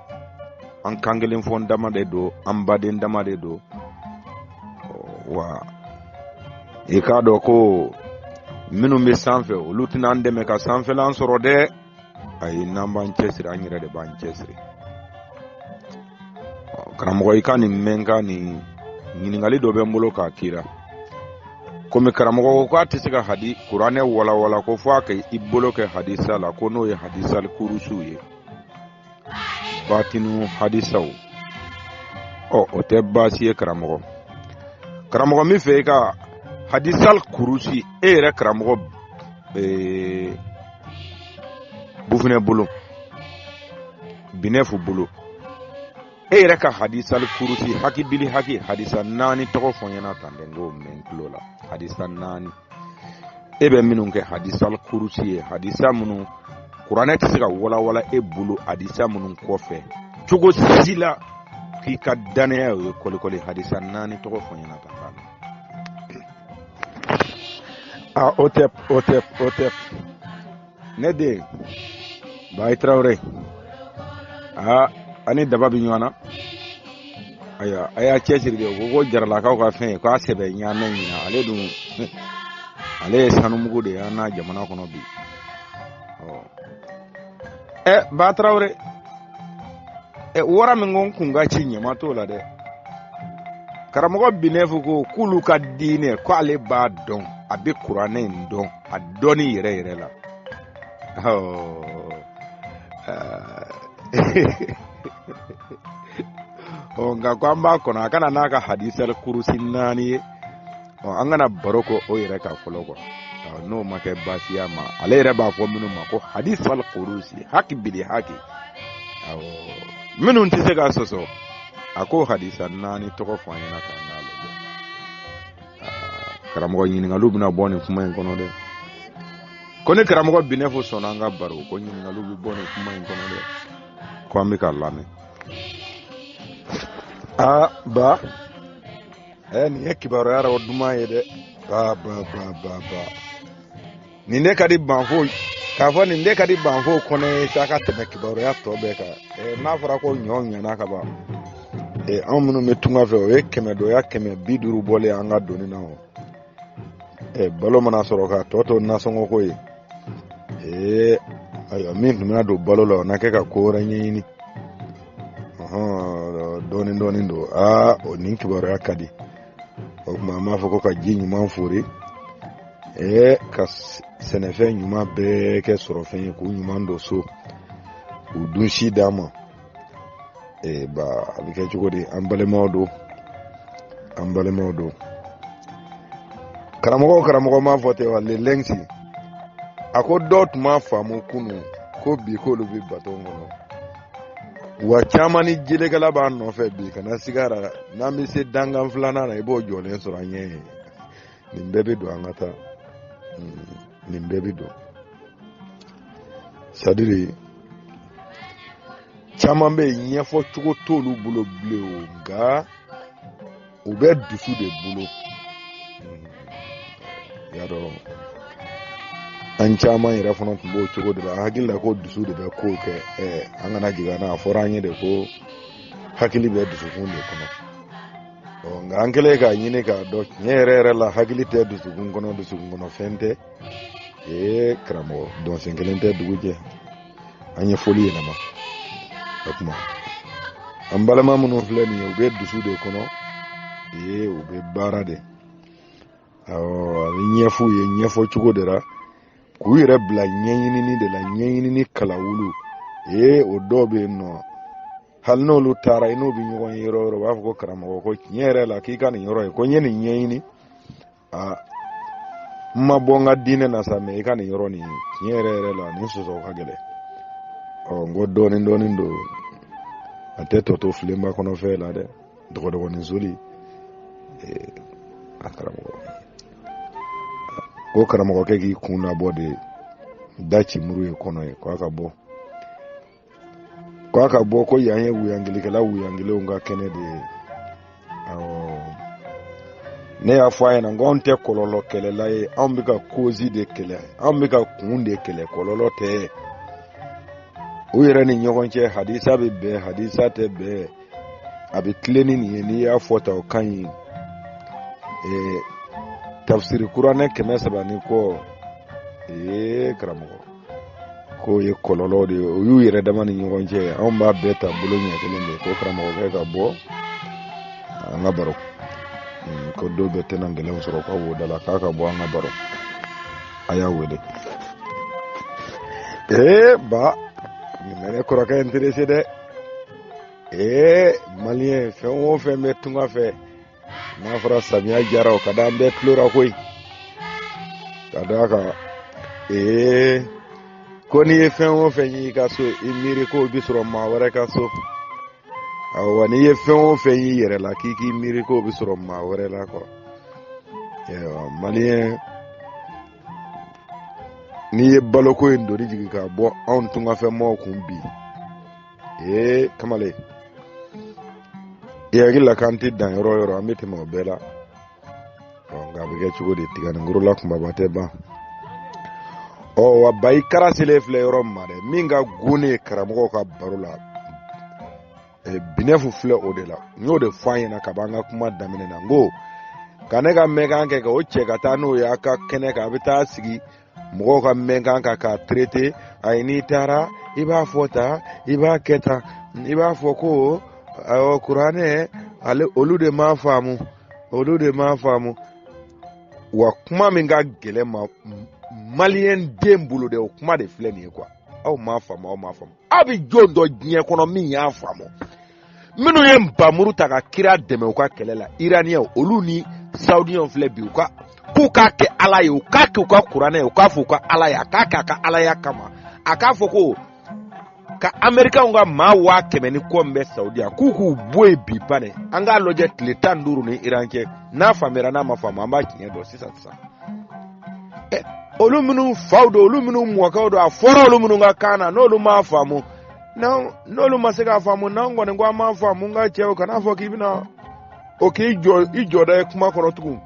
S1: an kan kelen fɔ dama de don, an baden dama de don wa. I k'a dɔn ko minnu bɛ sanfɛ, olu tɛna an dɛmɛ ka sanfɛlan sɔrɔ dɛ. Ayi, n'an b'an cɛsiri, an yɛrɛ de b'an cɛsiri. Karamɔgɔ, i ka nin mɛn ka nin ɲininkali dɔ bɛ n bolo k'a kira. Komi karamɔgɔ ko k'a tɛ se ka hadi kuranɛ walawala ko fo a ka i bolo kɛ hadisa la, ko n'o ye hadisali kurusiw ye, batinu hadisaw. Ɔ, o tɛ baasi ye karamɔgɔ. Karamɔgɔ, min fɛ i ka hadisal kurusi, e yɛrɛ karamɔgɔ bufunɛ bolo, binɛfu bolo, e yɛrɛ ka hadisal kurusi haki bili haki hadisa 4 tɔgɔ fɔ n ɲɛna tan dɛ, n k'o mɛn n tulo la. Hadisa 4 e bɛ minnu kɛ hadisal kurusi ye, hadisa minnu kuranɛ tɛ se ka walawala e bolo, hadisa minnu kɔfɛ cogo si la k'i ka dannaya o ye kɔlikɔli, hadisa 4 tɔgɔ fɔ n ɲɛna tan k'a mɛn. A, o tɛ, o tɛ, o tɛ. Ne den Bayi Tarawele, aa, ani daba bɛ ɲɔgɔn na. Ayiwa, a y'a cɛsiri de. O ko jaralakaw ka fɛn ye k'a sɛbɛ ɲaamɛ ɲina, ale dun, ale ye sanumugu de ye an n'a jamana kɔnɔ bi. Ɔ ɛ, Ba Tarawele, ɛ, wara min ko n kun ka ci, ɲama t'o la dɛ. Karamɔgɔ Binɛfu ko k'olu ka diinɛ, ko ale b'a dɔn, a bɛ kuranɛ in dɔn, a dɔnni yɛrɛ yɛrɛ la. Ɔ, nka ko an b'a kɔnɔ a kana n'a ka hadisɛli kurusi 4 ye. Ɔ, an kana baro kɛ o yɛrɛ kan fɔlɔ kuwa. N'o ma kɛ baasi y'a ma, ale yɛrɛ b'a fɔ minnu ma ko hadisal kurusi haki bili haki. Awɔ, minnu tɛ se ka sɔsɔ, a ko hadisa 4 tɔgɔ fɔ an ɲɛna k'an k'a lajɛ. Karamɔgɔ, ɲininkaliw bɛna bɔ nin kuma in kɔnɔ dɛ. Ko ni karamɔgɔ Binɛfu sɔnna an ka baro, ko ɲininkaliw bɛ bɔ nin kuma in kɔnɔ dɛ, ko an bɛ k'a lamɛn. Aa ba, ɛ, nin ye kibaruya yɛrɛ duman ye dɛ. Ba ba ba ba ba, nin de ka di banfo k'a fɔ, nin de ka di banfo kɔnɛ ye sa ka tɛmɛ kibaruya tɔ bɛɛ kan. Ɛ, n'a fɔra ko ɲɔ ɲɛna ka ban, ɛ, anw minnu bɛ tunga fɛ, o ye kɛmɛ dɔya 150 bɔlen an ka doni na o. Ɛ, balo mana sɔrɔ ka tɔ to nasɔngɔ ko ye. Ee, ayiwa, min tun bɛna don balo la, o na kɛ ka ko wɛrɛ ɲɛɲini. Ɔhɔn, dɔɔni dɔɔni don. Aa, o nin kibaruya ka di. O tuma an b'a fɔ ko ka ji ɲuman fori, ee, ka sɛnɛfɛn ɲuman bɛɛ kɛ sɔrɔfɛn ye, k'u ɲuman don so, k'u dun si d'an ma. Ee ba, a bɛ kɛ cogo di? An balimaw don, an balimaw don. Karamɔgɔ, karamɔgɔ m'a fɔ ten wa? Le lɛnsi A ko dɔw tun m'a faamu kunu ko bi k'olu bɛ baton kɔnɔ, wa caman ni jelekala b'a nɔfɛ bi. Kana siga la, n'an bɛ se dankan filanan na, i b'o jɔlen sɔrɔ an ɲɛ ye. Nin bɛɛ bɛ don, an ka taa, nin bɛɛ bɛ don. C'est-à-dire caman bɛ yen, ɲɛfɔ cogo t'olu bolo bilen o, nka u bɛ dusu de bolo. Y'a dɔn, an caman yɛrɛ fana tun b'o cogo de la, an hakili la ko dusu de bɛ kow kɛ. An kana jigin an na, a fɔra an ye de ko hakili bɛ dusukun de kɔnɔ. Ɔ nka an kɛlen k'a ɲini k'a dɔn tiɲɛ yɛrɛ yɛrɛ la, hakili tɛ dusukun kɔnɔ, dusukun kɔnɔ fɛn tɛ. Ee karamɔgɔ, dɔnsen kelen tɛ dugu jɛ. An ye foli yɛlɛma. O tuma an balima minnu filɛ nin ye, u bɛ dusu de kɔnɔ, ee u bɛ baara de. Awɔ, a bɛ ɲɛf'u ye ɲɛfɔ cogo de la, k'u yɛrɛ bila ɲɛɲinini de la, ɲɛɲinini kalawulu. Ee o dɔw bɛ yen nɔ, hali n'olu taara, i n'u bɛ ɲɔgɔn ye yɔrɔ o yɔrɔ, u b'a fɔ ko karamɔgɔ, ko tiɲɛ yɛrɛ la, k'i ka nin yɔrɔ ye, ko n ye nin ɲɛɲini, aa n ma bɔ n ka diinɛ na sa, mɛ i ka nin yɔrɔ nin, tiɲɛ yɛrɛ yɛrɛ la, nin sɔsɔ ka gɛlɛn. Ɔ n ko dɔɔnin dɔɔnin don, a tɛ tɔ to filenba kɔnɔ fɛn la dɛ, dɔgɔdɔgɔnin soli. A karamɔgɔ ko karamɔgɔkɛ k'i kun nabɔ de da ci muru ye kɔnɔ ye, ko a ka bɔ, ko a ka bɔ, ko yan ye wuyangilikɛla wuyangilenw ka kɛnɛ de ye. Awɔ, ne y'a fɔ a ɲɛna ko anw tɛ kɔlɔlɔ kɛlɛla ye, anw bɛ ka cause de kɛlɛ, anw bɛ ka kun de kɛlɛ, kɔlɔlɔ tɛ. U yɛrɛ ni ɲɔgɔn cɛ, hadisa bɛ bɛn, hadisa tɛ bɛn, a bɛ tilen ni nin ye, n'i y'a fɔ tan, o ka ɲi. Tafsiri kuranɛ 300 ni kɔ. Ee karamɔgɔ, k'o ye kɔlɔlɔ de ye, o y'u yɛrɛ dama ni ɲɔgɔn cɛ. Anw b'a bɛɛ ta bolo ɲɛ kelen de. Ko karamɔgɔkɛ ka bɔ an ka baro, ko dɔw bɛɛ tɛna gɛlɛn sɔrɔ k'a b'o da la, k'a ka bɔ an ka baro. A y'a wele. Ee ba, nin bɛ ne kɔrɔkɛ intéressé dɛ. Ee maliyɛn, fɛn o fɛn bɛ tunga fɛ, n'a fɔra samiya jara, o ka d'an bɛɛ tulo la koyi. Ka d'a kan, ee ko n'i ye fɛn o fɛn y'i ka so, i miiri k'o bɛ sɔrɔ maa wɛrɛ ka so. Awa, n'i ye fɛn o fɛn y'i yɛrɛ la, k'i k'i miiri k'o bɛ sɔrɔ maa wɛrɛ la quoi. Ayiwa maliyɛn, n'i ye baloko in doni jigin k'a bɔ anw tungafɛmɔgɔw kun bi, ee kamalen, i hakili la k'an tɛ dan yɔrɔ o yɔrɔ, an bɛ tɛmɛ o bɛɛ la. Ɔ nka a bɛ kɛ cogo di? Tiganikorola kunbaba tɛ ban. Ɔ wa bayi kara selen filɛ yɔrɔ min ma dɛ, min ka go ne ye karamɔgɔw ka baro la, binɛfu filɛ o de la. N y'o de fɔ a ɲɛna ka b'an ka kuma daminɛ na, n ko ka ne ka mɛnkan kɛ ka o cɛ ka taa n'o ye a ka kɛnɛ kan, a bɛ taa sigi mɔgɔw ka mɛnkan kan k'a traité. Ayi, n'i taara, i b'a fɔ tan, i b'a kɛ tan, i b'a fɔ ko awɔ, kuranɛ ale, olu de m'a faamu, olu de m'a faamu. Wa kuma min ka gɛlɛn ma maliyɛn den bolo dɛ, o kuma de filɛ nin ye quoi. Aw m'a faamu, aw m'a faamu. Aw bɛ jɔn dɔn diɲɛ kɔnɔ min y'a faamu? Minnu ye nbamuru ta ka kira dɛmɛ u ka kɛlɛ la, iraniyɛnw, olu ni saudiyɛnw filɛ bi, u ka k'u k'a kɛ ala ye, u k'a kɛ u ka kuranɛ ye, u k'a fɔ u ka ala ye, a k'a kɛ a ka alaya kama, a k'a fɔ ko ka amerikanw ka maa 100,000 ni kɔ min bɛ saudiya, k'u k'u bɔ yen bi banɛ. An k'a lajɛ tile 15 ni iran cɛ, n'a faamuyara, n'a ma faamu, an b'a tiɲɛ dɔn sisan sisan. Olu minnu faw don, olu minnu mɔkɛw don, a fɔra olu minnu ka kan na, n'olu m'a faamu, n'olu ma se k'a faamu, n'an kɔni ko an m'a faamu, n ka cɛw, kan'a fɔ k'i bɛna o k'i jɔ i jɔda ye kuma kɔnɔ tugun.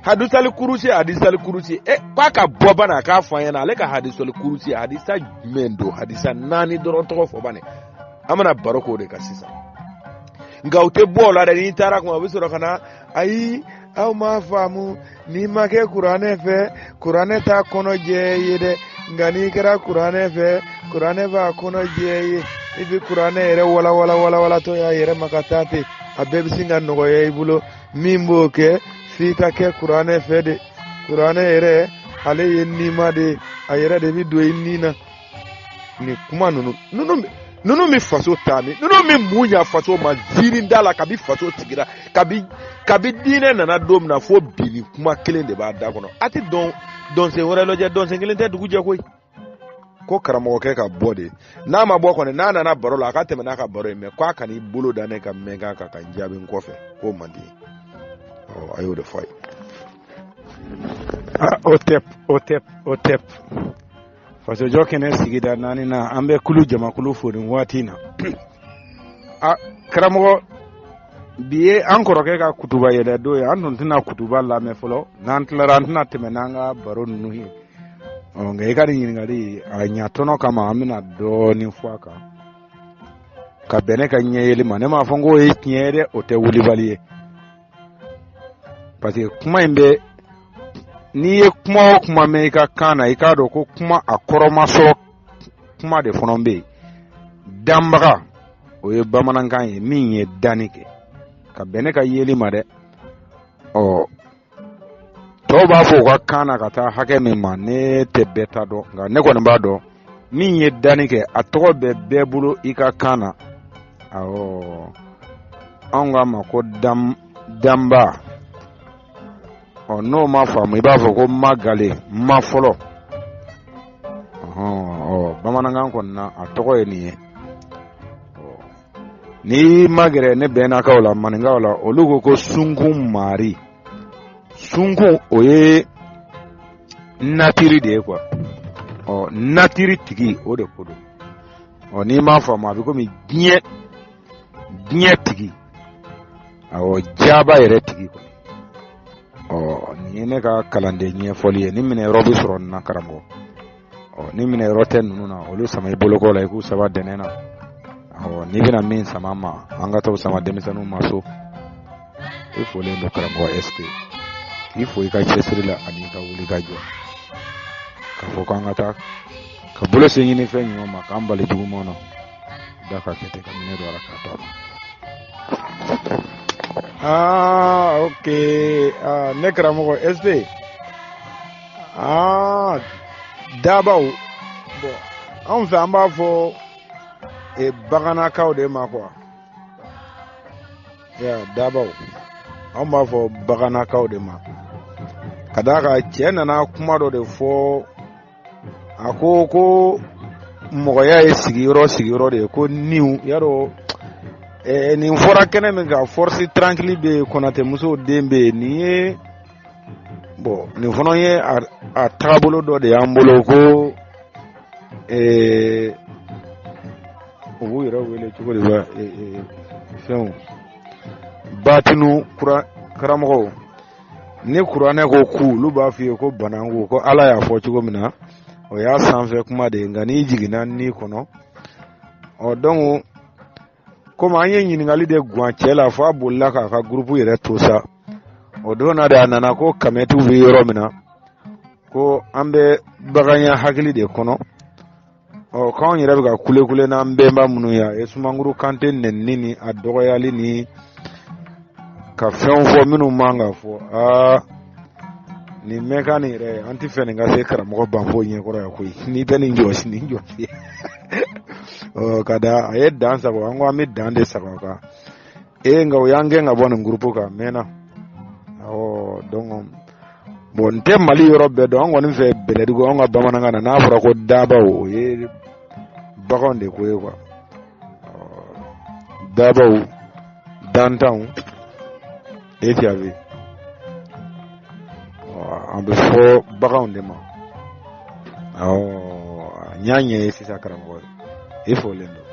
S1: Hadisali kurusi, hadisali kurusi, e k'a ka bɔ bana, a k'a fɔ an ɲɛna ale ka hadisali kurusi, hadisa jumɛn don? Hadisa 4 dɔrɔn tɔgɔ fɔ bani, an bɛna baro k'o de kan sisan. Nka u tɛ bɔ o la dɛ. N'i taara kuma, u bɛ sɔrɔ ka na, ayi, aw m'a faamu, n'i ma kɛ kuranɛ fɛ, kuranɛ t'a kɔnɔ jɛ ye dɛ, nka n'i kɛra kuranɛ fɛ, kuranɛ b'a kɔnɔ jɛ ye. I bɛ kuranɛ yɛrɛ walawala walawalatɔ y'a yɛrɛ ma ka taa ten, a bɛɛ bɛ sin ka nɔgɔya i bolo. Min b'o kɛ, f'i ka kɛ kuranɛ fɛ de. Kuranɛ yɛrɛ, ale ye nima de ye, a yɛrɛ de bɛ don i ni na. Nin kuma ninnu Ninnu bɛ faso taa min, ninnu bɛ mun ɲa faso ma ziiri da la kabi faso sigira, kabi diinɛ nana don min na fo bi, nin kuma kelen de b'a da kɔnɔ. A tɛ dɔn dɔnsen wɛrɛ lajɛ, dɔnsen kelen tɛ dugu jɛ koyi. Ko karamɔgɔkɛ ka bɔ de, n'a ma bɔ kɔni, n'a nana baro la, a ka tɛmɛ n'a ka baro ye, mɛ k'a kan'i bolo da ne ka mɛnkan kan ka n jaabi n kɔfɛ, k'o man di. Ɔ, a y'o de fɔ a ye.
S2: Ah, OTEP, OTEP, OTEP. Fasojɔ kɛnɛ sigida naani na, an bɛ kulu jamakulu fo nin waati in na. A karamɔgɔ, bi ye an kɔrɔkɛ ka kutuba yɛlɛ don ye. An dun tɛna kutuba lamɛn fɔlɔ, n'an tilara an tɛna tɛmɛ n'an ka baro ninnu ye. Ɔ, nka i ka nin ɲininkali a ɲatɔnɔ kama, an bɛna dɔɔnin fɔ a kan ka bɛn ne ka ɲɛyeli ma. Ne m'a fɔ n k'o ye tiɲɛ ye dɛ, o tɛ wulibali ye, parce que kuma in bɛ, n'i ye kuma o kuma mɛn i ka kan na, i k'a dɔn ko kuma a kɔrɔmasɔrɔ kuma de fana bɛ yen. Danbaga, o ye bamanankan ye, min ye danni kɛ, ka bɛn ne ka yeli ma dɛ. Ɔ, tɔw b'a fɔ u ka kan na ka taa hakɛ min ma, ne tɛ bɛɛ ta dɔn, nka ne kɔni b'a dɔn min ye danni kɛ, a tɔgɔ bɛ bɛɛ bolo i ka kan na. Awɔ, anw k'a ma ko danba. Ɔ, n'o ma faamu, i b'a fɔ ko magale ma fɔlɔ. Ɔ, bamanankan kɔni na, a tɔgɔ ye nin ye. N'i ma gɛrɛ ne bɛnnakaw la, maninkaw la, olu ko ko sunkun mari. Sunkun, o ye natiri de ye quoi. Ɔ, natiri tigi, o de ko don. Ɔ, n'i m'a faamu, a bɛ komi diɲɛ tigi, awɔ, jaba yɛrɛ tigi kɔni. Ɔ, nin ye ne ka kalanden ɲɛfɔli ye. Ni minɛyɔrɔ bɛ sɔrɔ nin na, karamɔgɔ. Ɔ, ni minɛyɔrɔ tɛ ninnu na, olu sama i bolokɔ la, i k'u saba dɛnɛ na. Awɔ, n'i bɛna min sama ma, an ka t'o sama denmisɛnninw ma so. I folen don, karamɔgɔ SP, k'i fo i ka cɛsiri la ani i ka wuli ka jɔ, k'a fɔ k'an ka taa ka bolo sen ɲini fɛn ɲuman ma, k'an bali juguman na, da ka kɛ ten, ka minɛ don a la k'a to a ma. Ah, ok. Ah, ne karamɔgɔ SP. Ah, dabaw. Bon, anw fɛ an b'a fɔ baganakaw de ma quoi. Ya, dabaw. Anw b'a fɔ baganakaw de ma. Ka d'a kan cɛ nana kuma dɔ de fɔ, a ko ko mɔgɔya ye sigiyɔrɔ de ye, ko niw yarɔ. Nin fɔra kɛnɛ min kan, force tranquille bɛ yen, Konate musow den bɛ yen. Nin ye, bon, nin fana ye a tagabolo dɔ de y'an bolo ko u b'u yɛrɛ wele cogo di ba, fɛnw batinu kura karamɔgɔw ni kuranɛ ko ku, olu b'a f'i ye ko bananku, ko Ala y'a fɔ cogo min na, o y'a sanfɛ kuma de ye, nka n'i jiginna ni kɔnɔ. Ɔ, donc komi an ye ɲininkali de guwan cɛ la, fo a bolila k'a ka gurupu yɛrɛ to sa. O don na de, a nana ko kamɛtiw bɛ yɔrɔ min na, ko an bɛ baganya hakili de kɔnɔ. Ɔ, k'anw yɛrɛ bɛ ka kulekule n'an bɛnba minnu ye, a ye Sumanguru Kante nɛnini ni a dɔgɔyali ni ka fɛnw fɔ minnu man ka fɔ. Aa, nin mɛnkan nin yɛrɛ, an tɛ fɛ nin ka se karamɔgɔ Banfo ɲɛkɔrɔ yan koyi. N'i tɛ nin jɔsi, nin jɔsi. Ɔ, ka da a ye dan sago, an ko an bɛ dan de sago a kan. Ee, nka o y'an gɛn ka bɔ nin gurupu kan, a mɛnna. Awɔ, donc bon, n tɛ Mali yɔrɔ bɛɛ dɔn. An kɔni fɛ Bɛlɛdugu, anw ka bamanankan na, n'a fɔra ko dabaw, o ye baganw de ko ye quoi. Dabaw, dantanw, et tu as vu, an bɛ fɔ baganw de ma. Awɔ, n y'a ɲɛ ye sisan, karamɔgɔ, i folen don.